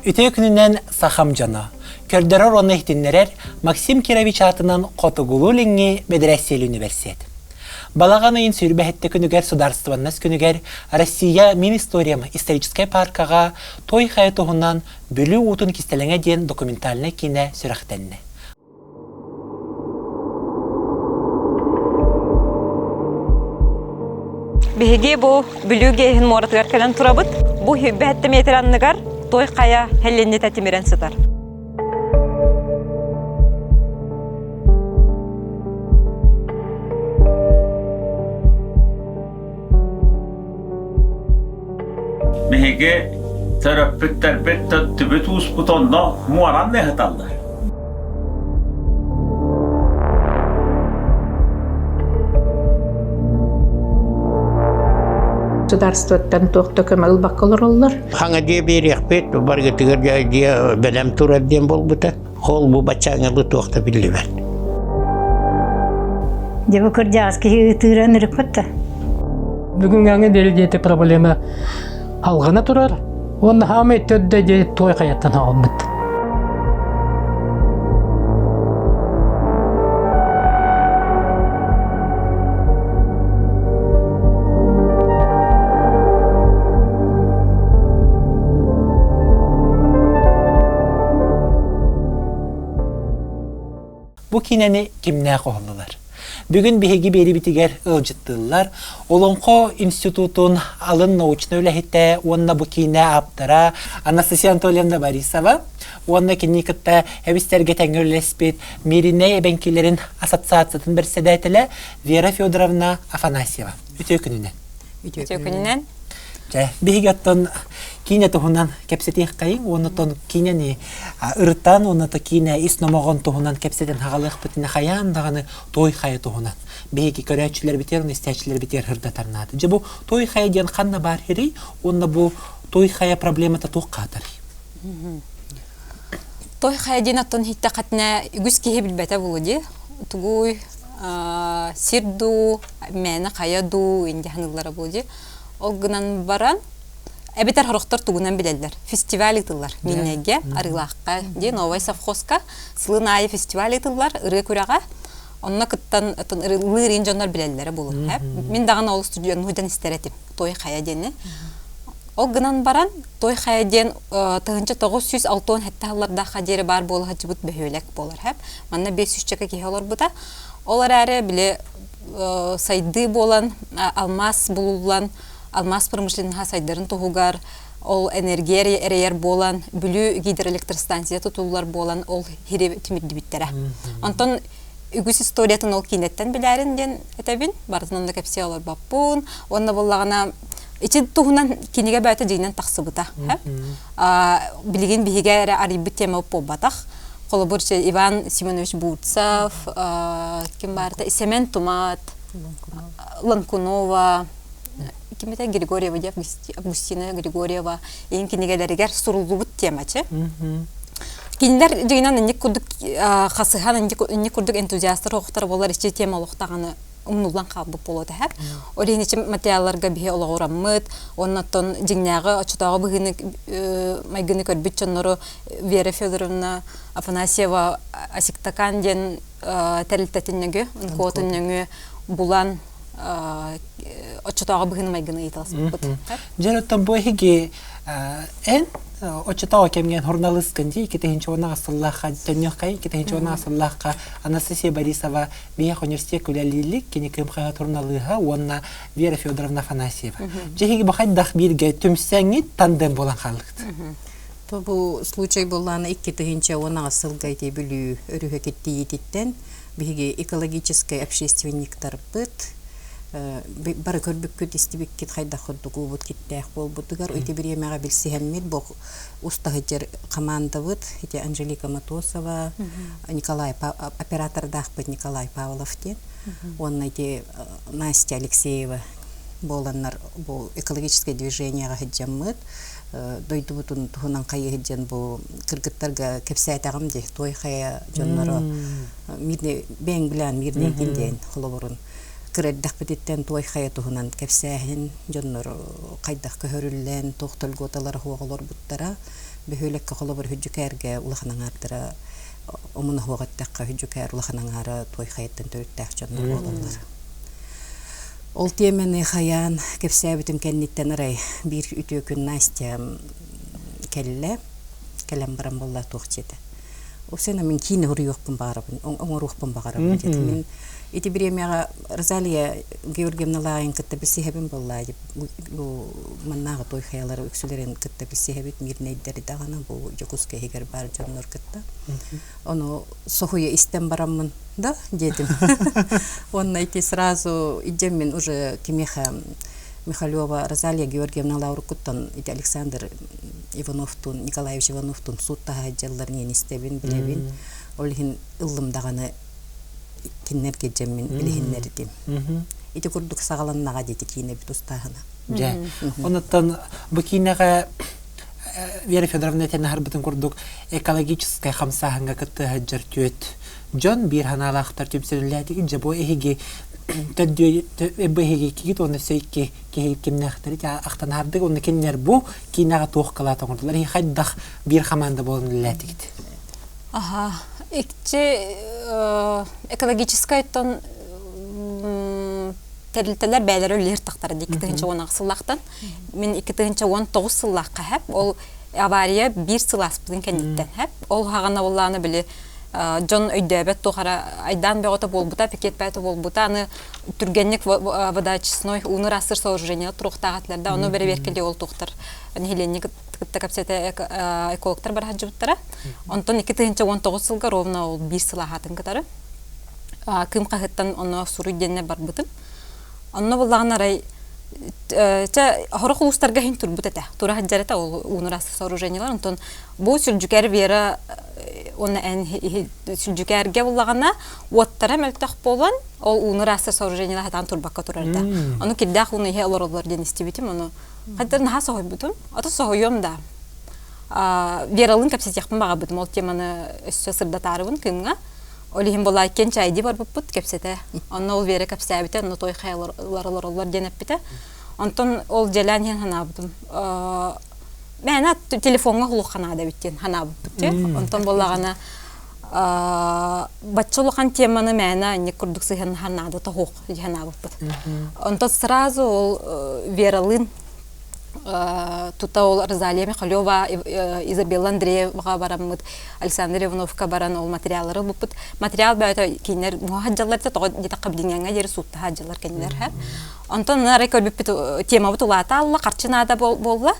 Үтүө күнүнэн сахам дьоно! Көрдөрөр уонна иһитиннэрэр Максим Кирович аатынан Хотугулуу-Илиҥҥи бэдэрээссийэлии үнүбэрсиэт. Балаҕан ыйын сүүрбэһиттэ күнүгэр Судаарыстыбаннас күнүгэр Россия Мин историям историческай пааркаҕа Той хайа туһунан Бүлүү уутун кистэлэҥэ диэн документальнай киинэ сүрэхтэннэ. Биһиги бу Бүлүү ГЭС-ин муоратыгар кэлэн турабыт. Бу 27 метр анныгар Той хайа һэллиннитэ тимирэн сытар. Биһиги төрөппүттэрбит төттүбүт ууспут онно муоран ыһыталлар. Государствоттан туох да көмө ылбакка олороллор. Хаҥа дьиэ биэриэхпит, баргытыгар дьиэ бэлэм турар диэн буолбута. Ол бу баччааҥҥылыы туох да биллибэт. Дьэ бу кырдьаҕас киһи ытыыран ырыппыт да. Бүгүҥҥү диэри диэти проблема алҕана турар уонна хаамай төрдө диэри туой хайаттан аҕалбыт. Бу киинэни кимнээх оһоллулар? Бүгүн биһиги биэрибитигэр ыалдьыттыыллар Олоҥхо институтун алын научнай үлэһитэ уонна бу киинэ ааптара Анастасия Анатольевна Борисова уонна кинини кытта эбистэргэ тэҥҥэ үлэлэспит Мииринэй эбэҥкилэрин ассоциациятын бэрэссэдээтэлэ Вера Федоровна Афанасьева. Үтүө күнүнэн. Үтүө күнүнэн. Чэ, биһиги оттон киинэ туһунан кэпсэтиэххэйиҥ уонна оттон киинэни ырытан уонна то киинэ ис номоҕон туһунан кэпсэтэн хаҕалыахпытына хайаан даҕаны той хайа туһунан биһиги көрөөччүлэрбитигэр уонна истээччилэрбитигэр сырдатар наада. Дьэ бу той хайа диэн ханна баар сирий уонна бу той хайа проблемата туох хаатарый? Той хайа диэн оттон иһиттэххитинэ үгүс киһи билбэтэ буолуо дии. Тугуй сир дуу, мээнэ хайа дуу инде саныыллара буолуо дии. Ол гынан баран эбэтэр сорохтор тугунан билэллэр. Фестиваль ыытыллар Миннэйгэ, Арыылаахха дии Новай совхозка сылын аайы фестиваль ыытыллар ырыа күрэҕэ. Онно кыттан ыллыыр дьоннор билэллэрэ буолуо. Мин даҕаны ол студеннуһудан истэр этим. Той хайа диэни. Ол гынан баран Той хайа диэн 1967 сыллардаахха диэри баар буола сылдьыбыт бөһүөлэк буолар һэп. Манна 500 киһи олорбута. Ол эрээри били сайдыы буолан, алмаас булуллан, алмаас промышленноһа сайдарын туһугар ол энергия эрэйэр буолан, Бүлүү гидроэлектростанция тутуллар буолан ол хири тимирдибиттэрэ. Онтон үгүс историятын ол киинэттэн билээрин диэн этэбин, барытын онно кэпсии олорбоппун. Уонна буоллаҕына ити туһунан кинигэ бэйэтэ дьиҥинэн тахсыбыта. Билигин биһигэ эрэ арыйбыт тема буолбатах. Холобур, Иван Семенович Бурцев, ким баарта Сэмэн Тумат, Ланкунова, ким этэ Григорьева Августина Григорьева иин кинигэлэригэр суруллубут темачы. Кинилэр дьиҥинэн инник курдук хасыһан инник курдук энтузиастар оҕохтор буолар ичи тема олохтаҕаны умнуллан хаалбыт буолуо тэһэр. Ол иһин ичи материалларга биһи олоҕураммыт, оннотон дьиҥнээҕи оччотооҕу быһыыны майгыны көрбүт дьоннору Вера Федоровна Афанасьева Асиктакан диэн тэрилтэтин нөҥүө, НКО-тун нөҥүө булан оччотооҕу быһыыны майгыны ыйыталаспыппыт. Дьэ оттон бу эһиги эн оччотооҕу кэмҥэ суруналыыскын дии 2010 сыллаахха төннүөххэ 2010 сыллаахха Анастасия Борисова биһиэх университет үлэлиилик кини Кыым хаһыат суруналыыһа уонна Вера Федоровна Афанасьева. Дьэ эһиги бу хайдах бииргэ түмсэҥҥит тандем буолан хааллыгыт? То бу случай буоллаана 2010 сылга ити Бүлүү өрүһэ киттийиититтэн биһиги экологическай общественниктарбыт бары көрбүккүт истибиккит хайдах курдук уубут киттээх буолбутугар ити бириэмэҕэ билсиһэммит бу устаһыдьар командабыт ити Анжелика Матосова Николай оператордаахпыт Николай Павлов диэн уонна ити Настя Алексеева буоланнар бу экологическай движениеҕа сылдьаммыт дойдубутун туһунан хайыһыт диэн бу кыргыттарга кэпсээтэҕим дии той хайа дьонноро мирный бэйэҥ билээн мирнэйгин диэн холобурун кыра эрдэхпититтэн той хайа туһунан кэпсээһин дьоннор хайдах көһөрүллэн туох льготалара суох олорбуттара. Бөһүөлэккэ холобур Хүдьүкээргэ улахан аҥаардара омун-оһуох эттэххэ Хүдьүкээр улахан аҥаара Туой Хайаттан төрүттээх дьоннор буолаллар. Ол тиэмэни хайаан кэпсээбитим кэнниттэн арай биир үтүө күн Настя кэллэ. Кэлэн баран буолла туох диэтэ. Ол мин киинэ уруйуохпун баҕарабын, оҥоруохпун баҕарабын диэтэ. Мин ити бириэмэҕэ Розалия Георгиевна Лаайын кытта билсиһэбин буоллаа бу маннааҕы той хайалары үксүлэрин кытта билсиһэбит мирнэйдэри даҕаны бу Дьокуускай иһигэр баар дьоннор кытта. Ону соһуйа истэн бараммын да диэтим. Уонна ити сразу идьэммин уже кимиэхэ Михалева Розалия Георгиевна Лауруккуттан ити Александр Ивановтуун Николаевич Ивановтуун суут таһаайдьалларын иэн истэбин, билэбин. Ол иһин ыллым даҕаны кинилэргэ дьэммин билиһиннэрдим. Ити курдук саҕаланнаҕа диэти киинэбит устааһына. Дьэ, онуттан бу киинэҕэ Вера Федоровна этэн аһарбытын курдук экологическай хамсааһыҥҥа кытта сылдьар түөт дьон биир санаалаахтар түмсэллээтигит дьэ бу эһиги бу эһиги кигит уонна өссө икки киһи кимнээхтэри ахтан аһардык уонна кинилэр бу киинэҕэ туох кылаат оҥордулар эһиги хайдах биир хамаанда буолан үлэлээтигит Аха, икки экологическай тон тэрилтэлэр бэйэлэрэ үлэлиир тахтара 2010 сыллаахтан. Мин 2019 сыллаахха хэп. Ол авария биир сыл ааспытын кэнниттэн хэп. Ол хаҕана буоллаҕына били дьон өйдөөбөт туох эрэ айдаан бөҕөтө буолбута, пикет бөҕөтө буолбута. Аны түргэнник водоочистной ууну ыраастыыр сооружение туруохтаах этилэр да, ону бэрэбиэркэлии ол туохтар нэһилиэнньэ кытта кэпсэтэ экологтар бара сылдьыбыттара. Онтон 2019 сылга ровно ол биир сыл ааһаатын кытары Кыым хаһыаттан онно суруй диэннэ барбытым. Онно буллаҕына арай чэ хорох улуустарга иһин турбут этэ. Тура сылдьар этэ ол уунураас сооружениелар. Онтон бу Сүлдьүкээр Вера уонна эн Сүлдьүкээргэ буллаҕына уоттара мөлтөх буолан ол ууну ыраастыыр сооружениелар сатаан турбакка турар этэ. Ону кирдээх ууну иһэ олороллор диэн истибитим. Ону хайдах наһаа соһуйбутум. Ото соһуйуом да. Вералыын кэпсэтиэхпин баҕарбытым. Ол теманы өссө сырдатаарыбын Кыымҥа. Ол иһин Булайкин чайдыы барбыппыт кэпсэтэ. Онно ол Вера кэпсээбитэ, онно той хайалар олороллор диэн эппитэ. Онтон ол дьэлээн иһэн санаабытым. Мээнэ телефоҥҥа уһулуохха наада эбит диэн санаабыппыт дии. Онтон буоллаҕына бачча улахан теманы мээнэ инник курдук сыһыаннаһар наада тоһуох дии санаабыппыт. Онтон сразу ол Вералыын тута ол Розалия Михалева, Изабелла Андрееваҕа бараммыт, Александр Ивановка баран ол материаллары ылбыппыт. Материал бөҕөтө кинилэр муоха дьаллар да тоҕо диэтэххэ билиҥҥэ диэри сууттаһа дьаллар кинилэр Онтон арай көрбүппүт темабыт улаата алла, харчы наада буолла.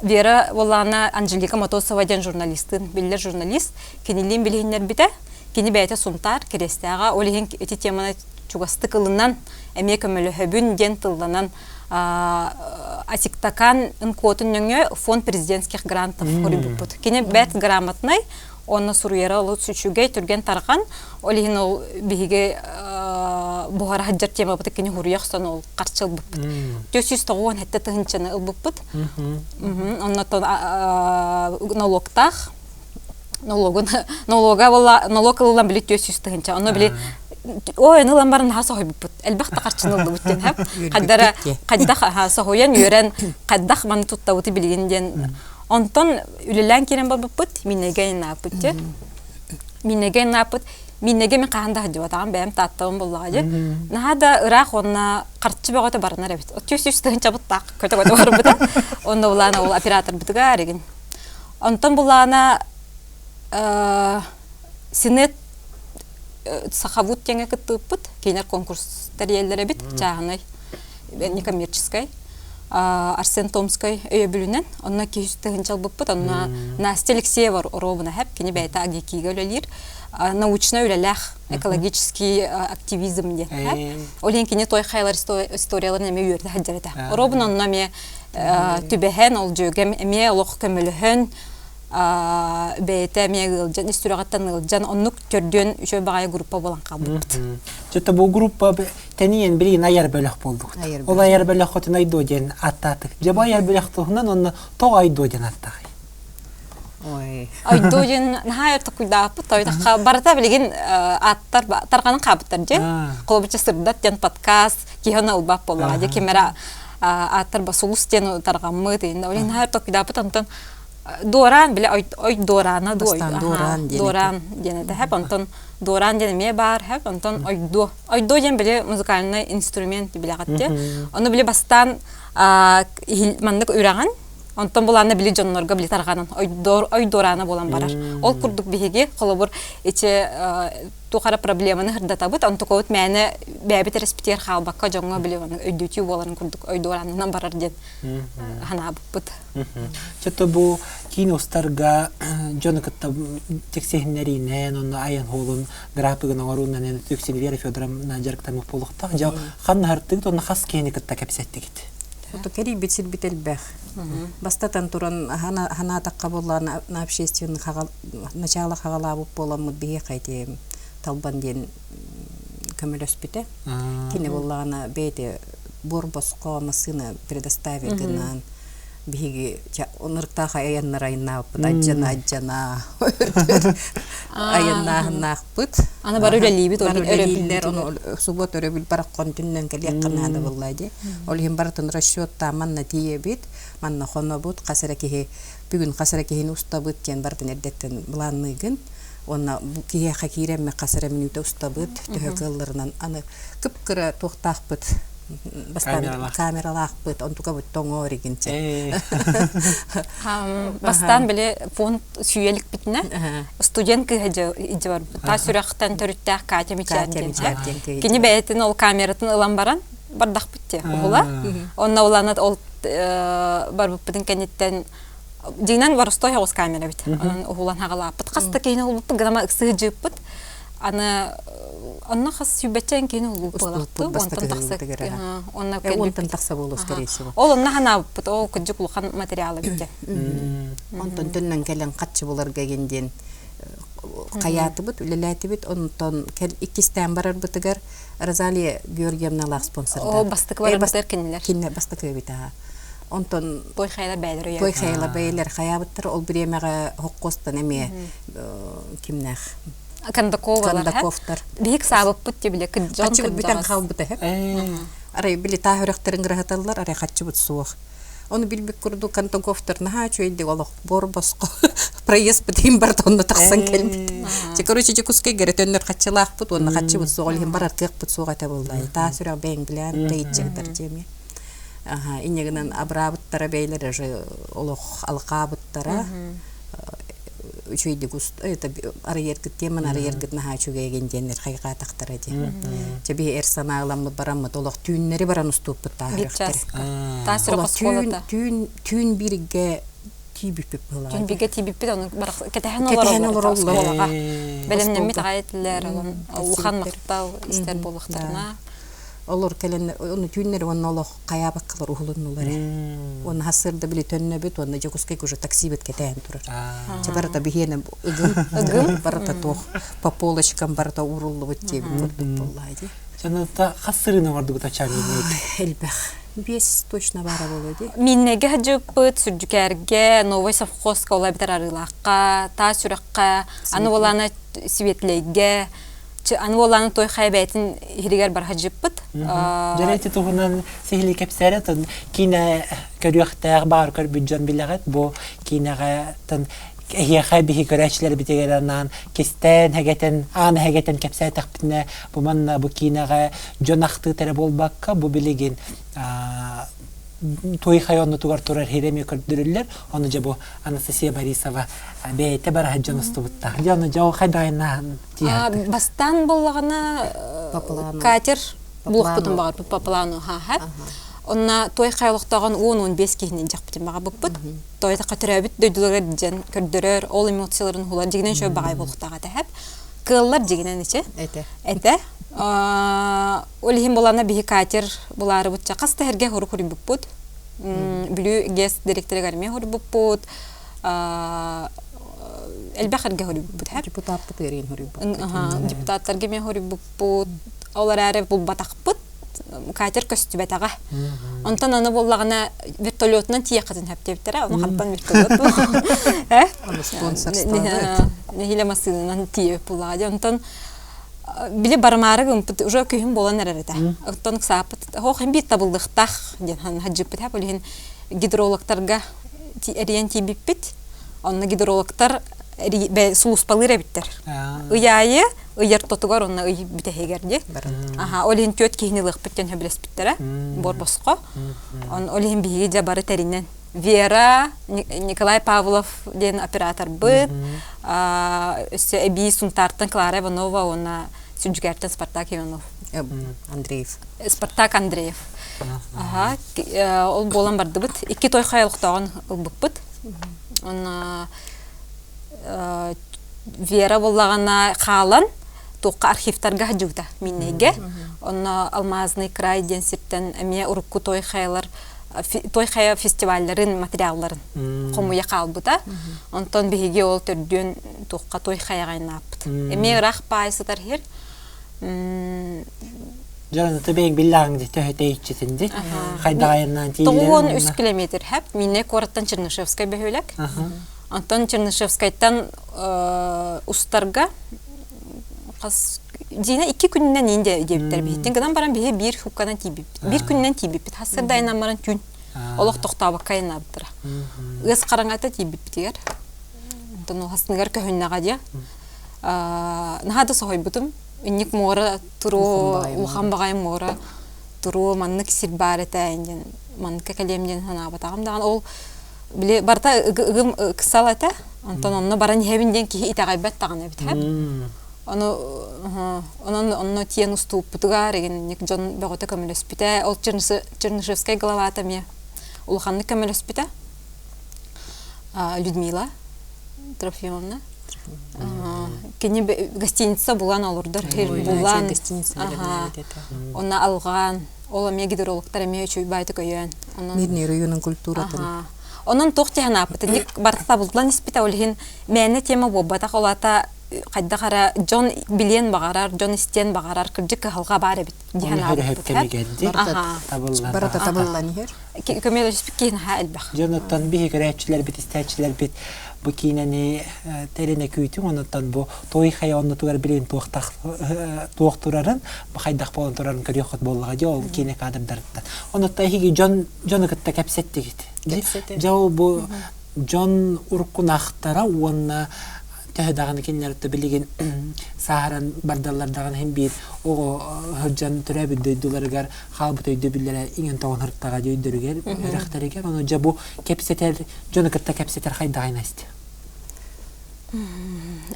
Вера буоллаҕына Анжелика Мотосова диэн журналистын, биллэр журналист, кинилиин билиһиннэрбитэ. Кини бэйэтэ Сунтаар Кириэстээҕэ, ол иһин ити теманы чугастык ылынан, эмиэ көмөлөһөбүн диэн тылланан Асиктакан ынкуотун нөҥүө фонд президентских грантов хоруйбуппут. Кини бэрт грамотнай, онно суруйара олус үчүгэй, түргэн тарҕан. Ол иһин ол биһиги буһара сылдьар темабыт кини хуруйа охсон ол харчы ылбыппыт. 497 тыһыынчаны ылбыппыт. Оннотон налогтаах налогун налога буолла налог ылыллан били 400 тыһыынча онно били ой аны ылан баран наһаа соһуйбуппут элбэх да харчыны ыллыбыт диэн хэп хайдара хайдах соһуйан үөрэн хайдах маны туттабыты билигин диэн онтон үлэлээн киирэн барбыппыт миннэгэ нааппыт дьэ миннэгэ нааппыт миннэгэ мин хаһан да сылдьыбатаҕым бэйэм тааттабын буллаҕа дьэ наһаа да ыраах уонна харчы бөҕөтө баранар эбит 300 тыһыынчабыт таах көтө-көтө барбыта онно булаана ол операторбытыгар эригин Онтон булаана Синет Сахабут диэҥҥэ кыттыбыппыт. Кинилэр конкурс тэрийэллэр эбит, чааһынай, некоммерческай. Арсен Томскай өйөбүлүнэн. Онно 200 тыһыынча ылбыппыт. Онно Настя Алексеева оруобуна хэп, кини бэйэтэ АГИКИга үлэлиир. Научнай үлэлээх экологический активизм диэн. Ол иһин кини той хайалар историяларын эмиэ үөрдэ сылдьар этэ. Оруобуна онно эмиэ түбэһэн ол дьүөгэм эмиэ олох көмөлөһөн бэйэтэ эмиэ ыалдьан ис сүрэҕиттэн ыалдьан оннук төрдүөн үчүгэй баҕайы группа буолан хаалбыппыт. Чөтө бу группа тэнийэн билигин айар бөлөх буолдугут. Ол айар бөлөххүтүн айдуо диэн ааттаатык. Дьэ бу айар бөлөх туһунан онно тоҕо айдуо диэн ааттаахый? Ой. Айдуо диэн наһаа өр токуйдааппыт. Тойтахха барыта билигин ааттар тарҕанан хаалбыттар дьэ. Холобурча сырдат диэн подкаст киһи ону ылбат буоллаҕа дьэ ким эрэ ааттар сулус диэн тарҕаммыт. Ол иһин наһаа өр токуйдааппыт онтон. Дуораан бile ой дуораана Бастаан дуораан диэн дуораан диэн этэ хэп онтон дуораан диэн эмиэ баар хэп онтон ойдуо ойдуо диэн били музыкальный инструмент билэҕитти ону били бастаан маннык үрэҕин онтон булаанна били дьоннорго били тарҕанан ойдуораана буолан барар ол курдук биһиги холобур ичи туох эрэ проблеманы сырдатабыт онтукабыт мээнэ бэйэбит эрэспитигэр хаалбакка дьоҥҥо били өйдөтүү буоларын курдук ойдуораанынан барар диэн санаабыппыт Чото бу киин устарга дьону кытта тиксиһиннэриинэн, онно айан хуолун графигын оҥоруунан үксүн Вера Федоровна дьарыктаммыт буолуохтаах. Дьэ, ханна хартыгыт уонна хас киһини кытта кэпсэттигит? Ото кэрийбит сирбит элбэх. Бастатан туран ханаатахха буолла на общественный начало хаҕалаабыт буоламмыт биһиэхэ ити Талбан диэн көмөлөспүтэ. Кини буоллаҕына бэйэтэ буор босхо массыына предоставить гынан биһиги ынырыктаах айаннар айаннаабыппыт адьана адьана айаннааһыннаахпыт аны бары үлэлиибит бары үлэлииллэр ону субуот өрөбүл бараххан түннэн кэлиэххэ наада буолла дии ол иһин барытын расчеттаан манна тиийэбит манна хонобут хас эрэ киһи бүгүн хас эрэ киһини устабыт диэн барытын эрдэттэн былаанныыгын уонна бу киһиэхэ киирэммит хас эрэ мүнүүтэ устабыт төһө кыалларынан аны кып-кыра туохтаахпыт бастаан камералаахпыт онтукабыт тоҥоор игинчэ бастаан били фонд сүйэликпитинэ студент кыыһа илдьэ барбыт таас сүрэхтэн төрүттээх Катя Мичээр диэн кини бэйэтин ол камератын ылан баран бардахпыт дии уһула онно улаанат ол барбыппытын кэнниттэн дьиҥинэн боростой оҕус камера эбит онон уһулан хаҕалааппыт хас да киһини уһулбуппут гынама ыксыы дьыыппыт аны онно хас сүүбэччэ киһини уһулбут буолахты онтон тахса онно онтон тахса буолуо скорее всего ол онно ханаабыппыт ол кырдьык улахан материал эбит онтон төннөн кэлэн хаччы буларга гин диэн хайаатыбыт үлэлээтибит онтон иккистээн барарбытыгар Розалия Георгиевналаах спонсордар О, бастакы барарбытыгар кинилэр. Кинилэр бастакы эбит аха. Онтон Той хайала бэйэлэр Той хайала бэйэлэр хайаабыттар ол бириэмэҕэ хоккостан эмиэ кимнээх Кондаковалар. Кондаковтар. Биһик саабыппыт ти биле кыджон Хаччыбыт бүтэн хаалбыта хэп. Арай били таах үрөхтөрүн гыраһаталлар, арай хаччыбыт суох. Ону билбит курдук Кондаковтар наһаа үчүгэйдик олох бор босхо проезд бытыын барыта онно тахсан кэлбит. Чэ, короче, Дьокуускайга эрэ төннөр хаччылаахпыт уонна хаччыбыт суох, ол иһин барар кыахпыт суох этэ буолла. Таас үрэх бэйэҥ билээн тэйиччигитэр дьиэми. Аха, инньэ гынан абыраабыттара бэйэлэрэ уже олох алҕаабыттара. Үчүгэйдик это арыйаргыт теманы арыйаргыт наһаа үчүгэйгин диэннэр хайҕаатахтара дии. Чэ биһи эр санааламмыт бараммыт олох түүннэри баран устууппут таас үрэхтэр. Таас үрэх оскуолата. Түүн түүн бииргэ тиийбиппит буолаҕа. Түүн бииргэ тиийбиппит ону кэтэһэн олороллор оскуолаҕа. Бэлэмнэммит аҕай этилэр, улахан махтал истэр буоллахтарына. Олор кэлэн ону түүннэри уонна олох хайаабаккалар уһулуннулар. Уонна хассырда били төннөбүт уонна Дьокуускайга уже таксибыт кэтээн турар. Чэ барыта биһиэнэ ыгым, ыгым барыта туох по полочкам барыта ууруллубут диэбит курдук буоллаа дии. Саната хас сырыыны оҥордугут ачаанньыгыт? Элбэх. Биэс точно баара буолуо дии. Миннэгэ садьыппыт, Сүрдьүкээргэ, Новый совхозка ол эбэтэр Арыылаахха, Таас Сүрэххэ, аны буолаана Светлэйгэ, аны буолаана той хайа бэйэтин иһиригэр бар садьыппыт. Дьэ ити туһунан сиһилии кэпсээрэ тон киинэ көрүөхтээх баар көрбүт дьон билэҕит бу киинэҕэ тон эһиэхэ биһи көрөөччүлэрбитигэр анаан кистээн хэгэтэн аан хэгэтэн кэпсээтэхпитинэ бу манна бу киинэҕэ дьон ахтыыта эрэ буолбакка бу билигин туй хайа оннутугар турар сири эмиэ көрдөрүллэр ону дьэ бу Анастасия Борисова бэйэтэ бараһа дьон устубуттаах дьэ ону дьэ ол хайдайнаан Бастаан буоллаҕына катер булуохпутун баҕарбыт по плану хааһа онно той хайа олохтооҕун 10-15 киһини дьахпытын баҕарбыппыт тойтахха төрөөбүт дойдуларыгар дьэн көрдөрөр ол эмоцияларын хулар дьигинэн үчүгэй баҕайы буолуохтаах этэ кыаллар дьигинэн ичи этэ этэ ол иһин булана биһи катер булаарыбытча хас да эргэ хорук хуруйбуппут Бүлүү ГЭС директорыгар эмиэ хоруйбуппут элбэх эргэ хоруйбуппут депутаппыт ыарыйын хоруйбуппут депутаттарга эмиэ хоруйбуппут ол эрээри булбатахпыт катер көстүбэтэҕэ онтон аны буоллаҕына вертолетунан тиийэххитин сөптөөбүттэрэ ону хантан вертолет нэһилэ массыынанан тиийэбит буллаҕа дии онтон били барымаары гымпыт уже күһүн буолан эрэр этэ оттон ыксааппыт хоох биир табыллыахтаах диэн хаджыппыт ол иһин гидрологтарга эрийэн тиийбиппит. Онно гидрологтар сулууспалыыр эбиттэр. Ый аайы ый ортотугар онно ый бүтэһигэр дии. Аха, ол иһин түөрт киһини ылыахпыт диэн сөбүлэспиттэрэ. Буор босхо. Ол иһин биһиги дьэ бары тэринэн Вера, Николай Павлов диэн операторбыт, өссө эбии Сунтаартан Клара Иванова уонна Сүдьүкээртэн Спартак Иванов. Андреев. Спартак Андреев. Аха, ол буолан бардыбыт. Икки той хайалыктааҕын ылбыппыт. Онно Вера буоллаҕына хаалан туохха архивтарга сылдьыбыта Миннэйгэ. Онно Алмазный край диэн сиртэн эмиэ урукку той хайалар той хайа фестивалларын материалларын хомуйа хаалбыта. Онтон биһиги ол төрдүөн туохха той хайаҕа айнааппыт. Эмиэ ыраах паай сытар иһэр. Дьону бэйэҥ биллэҕиҥ дии төһө тэйиччитин дии хайдах айаннаан тиийдилэр 93 километр хэп Миннэй куораттан Чернышевскай бөһүөлэк. Онтон Чернышевскайтан устарга хас Дина икки күнүнэн иин диэбиттэр биһиттин гынан баран биһи биир хукканан тиийбиппит. Биир күнүнэн тиийбиппит. Хассырда айанан баран түүн олох тохтообокко айаннаабыттара. Ыас хараҥата тиийбиппитигэр. Онтон ол хасныгар көһүннэҕэ диэ. Наһаа да соһуйбутум. Инник муора туруо, улахан баҕайы муора туруо, маннык сир баар этэ диэн манныкка кэлиэм диэн санаабатаҕым даҕаны. Ол били барыта ыгым ыксал этэ. Онтон онно баран иһэбин диэн киһи итэҕэйбэт даҕаны эбит. Ону онон онно тиэн устууппутугар игинник дьон бөҕөтө көмөлөспүтэ. Ол Чернышевскай главата эмиэ улаханнык көмөлөспүтэ. Людмила Трофимовна. Кини гостиница булан олордор булан онно алҕаан ол эмиэ гидрологтар эмиэ үчүгэй баайтык өйөөн Мирный районун культуратын Онон туох диэн ааппыт барыта табыллан испитэ ол иһин мээнэ тема буолбатах ол аата хайдах эрэ дьон билиэн баҕарар, дьон истиэн баҕарар, кырдьык кыһалҕа баар эбит диэн Барыта табыллан иһэр. Көмөлөспүт киһи наһаа элбэх. Дьон оттон биһи көрөөччүлэрбит, истээччилэрбит бу киинэни тэринэ күүтүҥ, онуттан бу той хайа оннутугар билигин туохтах туох турарын, хайдах буолан турарын көрүөххүт буоллаҕа дии ол киинэ кадрдарыттан. Онуттан эһиги дьон дьону кытта кэпсэттигит. Дьэ ол бу дьон уруккунахтара уонна төһө даҕаны кинилэр билигин сааһыран бардаллар даҕаны иһин биир оҕо сылдьан төрөөбүт дойдуларыгар хаалбыт өйдөбүллэрэ иҥэн тоҕон сырыттаҕа дии өйдөрүгэр үрэхтэригэр ону дьэ бу кэпсэтэр дьону кытта кэпсэтэр хайдаҕый Настя?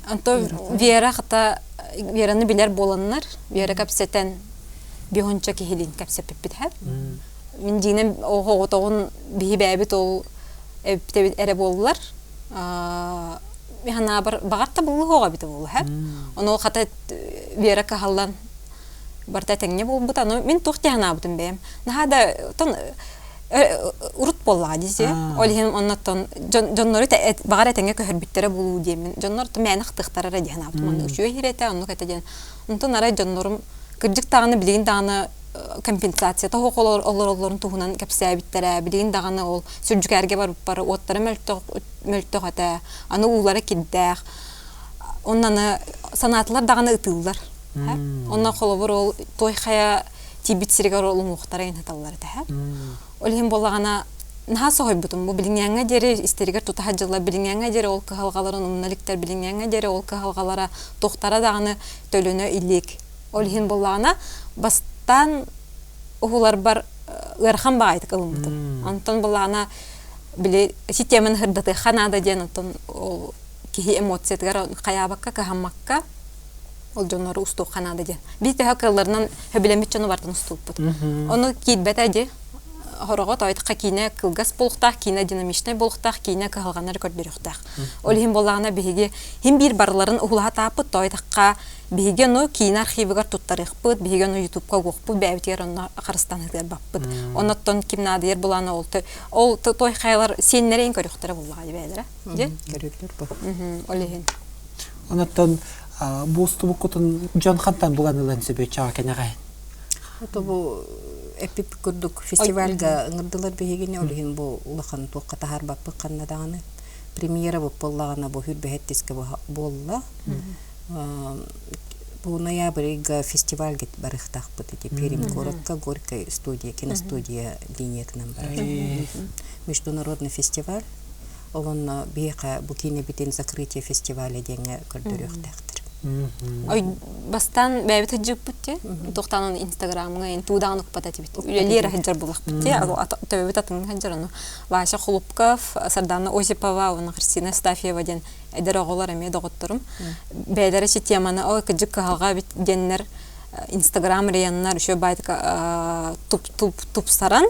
Онто Вера хата Вераны билэр буоланнар Вера кэпсэтэн биһонча киһилиин кэпсэппиппит һэ мин дьиинэн оҕотоҕун биһи бээбит ол эбит эрэ буоллар санаабар баҕар табыллыһуоҕа эбитэ буолуо һэ ону хата Вера кыһаллан барыта этэҥҥэ буолбута ону мин туох дии санаабытым бэйэм наһаа да оттон урут буоллаҕа дии ол иһин оннуттан дьоннору баҕар этэҥҥэ көһөрбүттэрэ буолуу диэммин дьоннор мээнэ ахтыахтара эрэ дии санаабытым онно үчүгэй иһирэтэ оннук этэ диэн онтон арай дьоннорум кырдьык даҕаны билигин даҕаны компенсацията суох олороллорун туһунан кэпсээбиттэрэ. Билигин даҕаны ол Сүрдьүкээргэ барбыппар уоттара мөлтөх, мөлтөх этэ. Аны уулара кирдээх. Онно аны санаатылар даҕаны ытыыллар. Онно холобур ол той хайа тиийбит сиригэр ол уҥуохтара иҥэталлар этэ. Ол иһин буоллаҕына наһаа соһуйбутум. Бу билиҥҥээҥҥэ диэри истэригэр тута сылдьаллар. Билиҥҥээҥҥэ диэри ол кыһалҕаларын умна иликтэр. Билиҥҥээҥҥэ диэри ол кыһалҕалара туохтара даҕаны төлөнө илик. Ол иһин буоллаҕына, бастаан уһуларбар ыарахан баҕайытык ылыммытым. Онтон буоллаҕына, били системаны сырдатыахха наада диэн оттон ол киһи эмоциятыгар хайаабакка, кыһаммакка ол дьоннору устуохха наада диэн. Биир төһө кыалларынан сөбүлэммит дьону барытын устууппут. Ону киирбэтэ дии. Хороҕо тоойдоххо киинэ кылгас буолуохтаах, киинэ динамичнай буолуохтаах, киинэ кыһалҕанары көрдөрүөхтээх. Ол иһин буоллаҕына биһиги хим биир барыларын уһулаһа тааппыт тоойдохха Биһиги ону киинэ архивыгар туттарыахпыт, биһиги ону ютубка угуохпут, бэйэбитигэр онно харыстан сытыарбаппыт. Оннуттан ким наадыйар булаана ол ол той хайалар сиэннэрин көрүөхтэрэ буллаҕа бэйэлэрэ. Дьэ? Көрүллэр бу. Ол иһин. Онуттан бу устубуккутун дьон хантан булан ылан сөбүй чаҕа кэнэҕэһин? Ото бу эппит курдук фестивальга ыҥырдылар биһигини, ол иһин бу улахан туохха таһаарбаппыт ханна даҕаны. Премьера буоллаҕына бу хүрбэһэттискэ буолла. Бу ноябрь ыйга фестивальга барыахтаахпыт ити Пермь куоракка Горькай студия, киностудия линиятынан барар. Международный фестиваль. Ол онно биһиэхэ бу киинэбитин закрытие фестиваля диэҥҥэ көрдөрүөхтээхтэр. Ой, бастаан бэйэбит сылдьыбыппыт дии. Туохтаан Инстаграмҥа эн туудаҕын укпат этибит. Үлэлиир сылдьар булахпыт дии. Төбөбүт атыҥҥа сылдьар ону. Вася Хлопков, Сардана Осипова уонна Христина Астафьева диэн эдэр оҕолор эмиэ доҕотторум. Бэйэлэрэ ити теманы ой кыдьык кыһалҕа эбит диэннэр Инстаграм районнар еще байтка тупсаран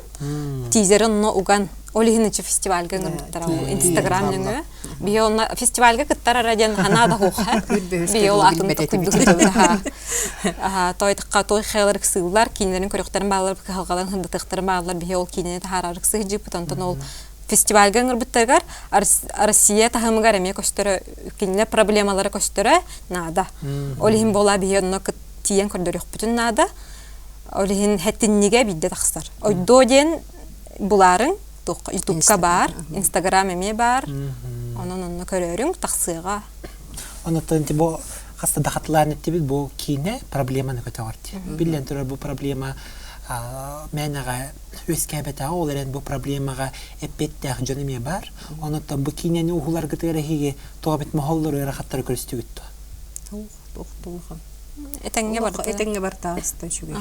тизерин онно уган ол иһин ичи фестивальга ыҥырбыттара Инстаграм нөҥүө биһи онно фестивальга кыттар ара диэн ханаа да хуха биһи ол атын тойтыкка той хелер ыксыыллар киинэлэрин көрүөхтэрин бааллар кыһалҕаларын сырдатыахтарын бааллар биһи ол киинэни таһаарар ыксыһдьыппыт онтон ол фестивальга ыҥырбыттарыгар Россия таһымыгар эмиэ көстөрө кинилэр проблемалара көстөрө наада. Ол иһин буолаа биһи онно тиийэн көрдөрүөхпүтүн наада. Ол иһин хэтиннигэ биирдэ тахсар. Ойдоо диэн булаарыҥ Ютубка баар, Инстаграм эмиэ баар. Онон онно көрөөрүҥ тахсыаҕа. Оннуттан бу хаста да хатылаан эттибит бу киинэ проблеманы көтөҕөр дии. Биллэн турар бу проблема мээнэҕэ үөскээбэтэҕэ ол эрэн бу проблемаҕа эппиэттээх дьон эмиэ баар. Онуттан бу киинэни уһуларгытыгар эһиги тоҕо бит моһоллору ыарахаттары көрүстүгүт дуо? Туох Этэҥҥэ барда. Этэҥҥэ барда аста үчүгэй.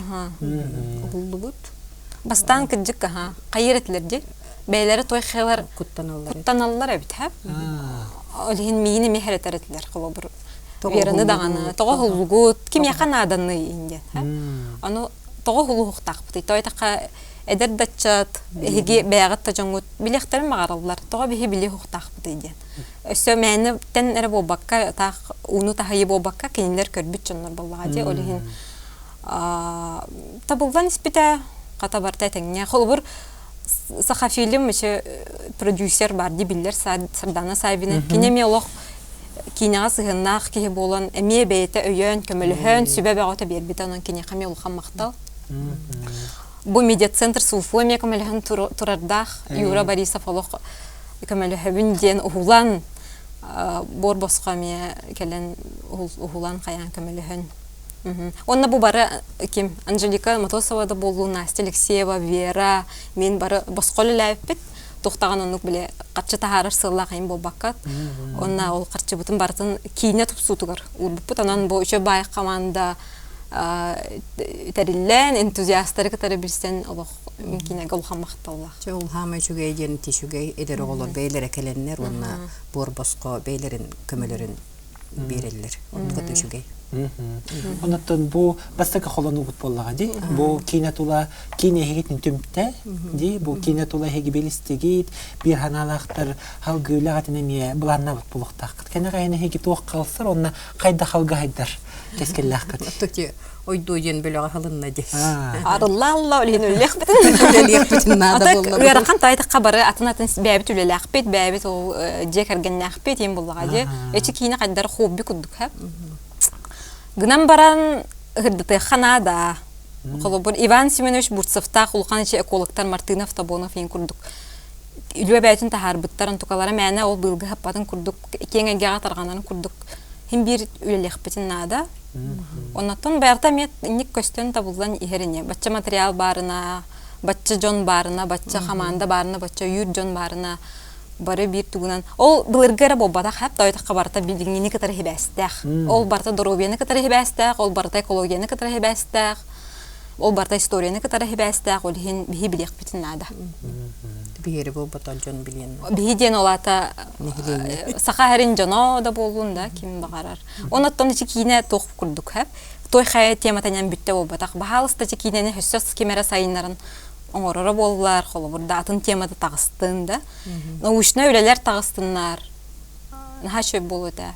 Уһуллубут. Бастаан кырдьык аха хайыр этилэр дии. Бэйэлэрэ той хелар куттаналлар. Куттаналлар эбит ха. Ол иһин миигин эмиэ хэрэтэр этилэр холобур. Вераны даҕаны тоҕо уһуллугут кимиэхэ нааданый диэн Ону тоҕо уһулуһуохтаахпытый? Той таха эдэр даччат эһиги бэйэҕит да дьоҥҥут билиэхтэрин баҕараллар. Тоҕо биһи билиэхтаахпытый диэн. Өссө мээнэ эрэ буолбакка, таах ууну таһыйы буолбакка, кинилэр көрбүт дьоннор буоллаҕа дии. Ол иһин табыллан испитэ, хата барыта этэҥҥэ. Холобур, Сахафильм еще продюсер бар дии биллэр Сардана Саввина. Кини эмиэ олох киинэҕэ сыһыаннаах киһи буолан, эмиэ бэйэтэ өйөөн, көмөлөһөн, сүбэ бөҕөтө биэрбитэ. Онон киниэхэ эмиэ улахан махтал. Бу медиацентр СУФУ эмиэ көмөлөһөн турардаах Юра Борисов олох көмөлөһөбүн диэн уһулан, буор босхо эмиэ кэлэн уһулан хайаан көмөлөһөн. Уонна бу бары ким Анжелика Матосова да буоллун, Настя Алексеева, Вера, мин бары босхо үлэлээбиппит. Туохтаҕын оннук били харчы таһаарар сыаллаах айым буолбакка. Уонна ол харчыбытын барытын киинэ тупсуутугар уурбуппут. Онон бу үчүгэй баай команда тэриллэн, энтузиастары кытары билсэн олох киинэгэ улахан махталлаах. Чэ, ол хаама үчүгэй диэн үчүгэй эдэр оҕолор бэйэлэрэ кэлэннэр уонна буор босхо бэйэлэрин көмөлөрүн биэрэллэр. Оннук да үчүгэй. Оннуттан бу бастакы холонуубут буоллаҕа дии. Бу киинэ тула киинэ эһигитин түмтэ дии. Бу киинэ тула эһиги билистигит, биир ханаалаахтар халгы үлэҕитин эмиэ былааннаабыт буолуохтааххыт. Кэнэҕэһин эһиги туох халсар уонна хайда халга хайдар кэскиллээххит. Тоти ойдуо диэн бөлөҕө халынна дии. Арылла алла үлэһин үлэлиэхпитин. Үлэлиэхпитин наада буолла. Ыарахан таайтахха бары атын-атын бэйэбит үлэлээхпит, бэйэбит ол дьиэ кэргэннээхпит иин буллаҕа дии. Эчи киинэ хайдар хобби курдук ха. Гынан баран ыһырдытыахха наада. Холобур Иван Семенович Бурцевтаах улахан ичи экологтар Мартынов, Тобонов иин курдук үлүө бэйэтин таһаарбыттар онтукалара мээнэ ол быылга хаппатын курдук киэҥ эйгэҕэ тарҕанарын курдук хин биир үлэлиэхпитин наада. Оннотон барыта эмиэ инник көстөн табыллан иһэр ини. Бачча материал баарына, бачча дьон баарына, бачча хамаанда баарына, бачча өйүүр дьон баарына бары биир тугунан. Ол былыргы эрэ буолбатах, хэп тойтохха барыта билиҥҥини кытары хибээстээх. Ол барыта доруобуйаны кытары хибээстээх, ол барыта экологияны кытары хибээстээх, ол барыта историяны кытары хибээстээх, ол иһин биһи билиэхпитин наада. Биһиэри буолбатах дьон билиэн. Биһи диэн ол аата саха эрин дьоно да буоллун да ким баҕарар. Онон ити киинэ туох курдук хэп. Той хайа тематанан бүттэ буолбатах. Баһаалыста ити киинэни өссө ким эрэ сайыннаран оҥороро буоллар, холобур да атын темата таҕыстын да. Научнай үлэлэр таҕыстыннар. Наһаа үчүгэй буолуо этэ.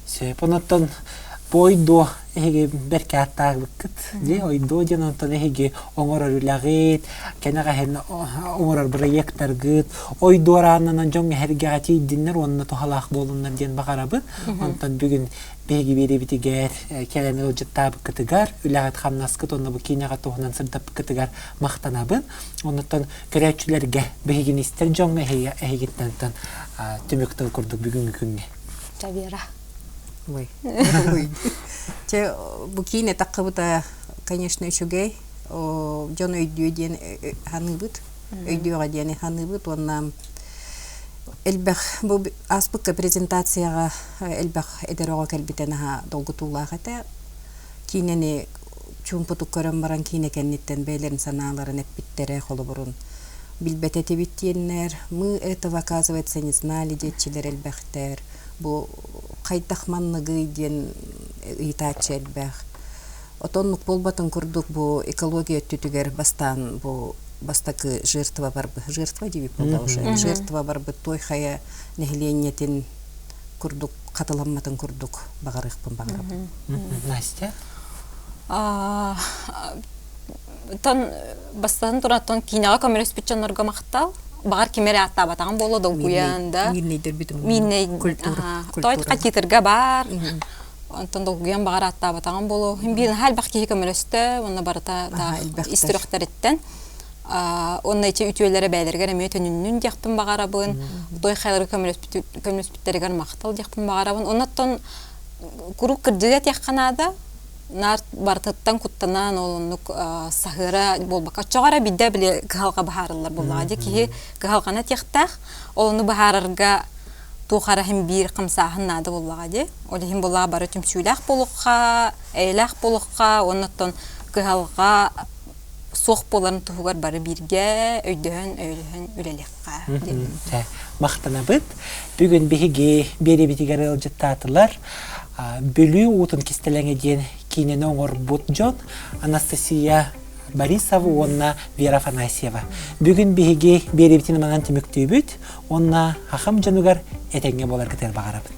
Сөп, онуттан бу ойдуо эһиги бэркэ ааттаабыккыт дии ойдуо диэн онтон эһиги оҥорор үлэҕит кэнэҕэһин оҥорор бырайыактаргыт ойдуорааннанан дьоҥҥо эһэргэҕэ тиийдиннэр уонна туһалаах буолуннар диэн баҕарабыт онтон бүгүн биһиги биэриибитигэр кэлэн ыалдьыттаабыккытыгар үлэҕит-хамнаскыт уонна бу киинэҕэ туһунан сырдаппыккытыгар махтанабын оннуттан көрөөччүлэргэ биһигини истэр дьоҥҥо эһигиттэн түмүк тыл курдук бүгүҥҥү күҥҥэ Вера. Ой. Чэ, бу киинэ таххыбыта, конечно, үчүгэй. Дьон өйдүө диэн ханыыбыт. Өйдүөҕэ диэн ханыыбыт уонна. Элбэх бу ааспыкка презентацияҕа элбэх эдэр оҕо кэлбитэ наһаа долгутуулаах этэ. Киинэни чуумпутук көрөн баран киинэ кэнниттэн бэйэлэрин санааларын эппиттэрэ холобурун билбэт этибит диэннэр мы этого оказывается не знали диэччилэр элбэхтэр бу хайдах манныгый диэн ыйытааччы элбэх отоннук буолбатын курдук бу экология өттүтүгэр бастаан бу бастакы жертва барбыт жертва диэбит буолла уже жертва барбыт той хайа нэһилиэнньэтин курдук хатыламматын курдук баҕарыахпын баҕарабын. Настя? Тон бастатан туран тон киинэҕэ көмөлөспүт дьоннорго махтал. Баҕар ким эрэ ааттаабатаҕым буолуо долгуйан да. Миирнэйдэрбит Миирнэй культура. Той хатитырга баар. Онтон долгуйан баҕар ааттаабатаҕым буолуо. Биир наһаа элбэх киһи көмөлөстө, уонна барыта ис сүрэхтэриттэн. Уонна ити үтүөлэрэ бэйэлэригэр эмиэ төнүннүн диэхпин баҕарабын. Той хайаларга көмөлөспүттэригэр махтал диэхпин баҕарабын. Оннуттан куруук кырдьыга этиэххэ наада. Наар барытыттан куттанан ол оннук саһыара буолбакка. Оччоҕо эрэ биирдэ били кыһалҕа быһаарыллар буоллаҕа дии. Киһи кыһалҕаны этиэхтээх. Ол ону быһаарарга туох эрэ иһин биир хамсааһын наада буоллаҕа дии. Ол иһин буоллаҕа бары түмсүүлээх буолуохха, эйэлээх буолуохха уонна оттон кыһалҕа суох буоларын туһугар бары бииргэ өйдөһөн, өйдөһөн үлэлиэххэ диэн. Махтанабыт. Бүгүн биһиги биэриибитигэр ыалдьыттаатылар. Бүлүү уутун кистэлэҥэ диэн киинэни оҥорбут дьон Анастасия Борисова уонна Вера Афанасьева. Бүгүн биһиги биэриибитин манан түмүктүүбүт уонна хахам дьонугар этэҥҥэ буоларгытыгар баҕарабын.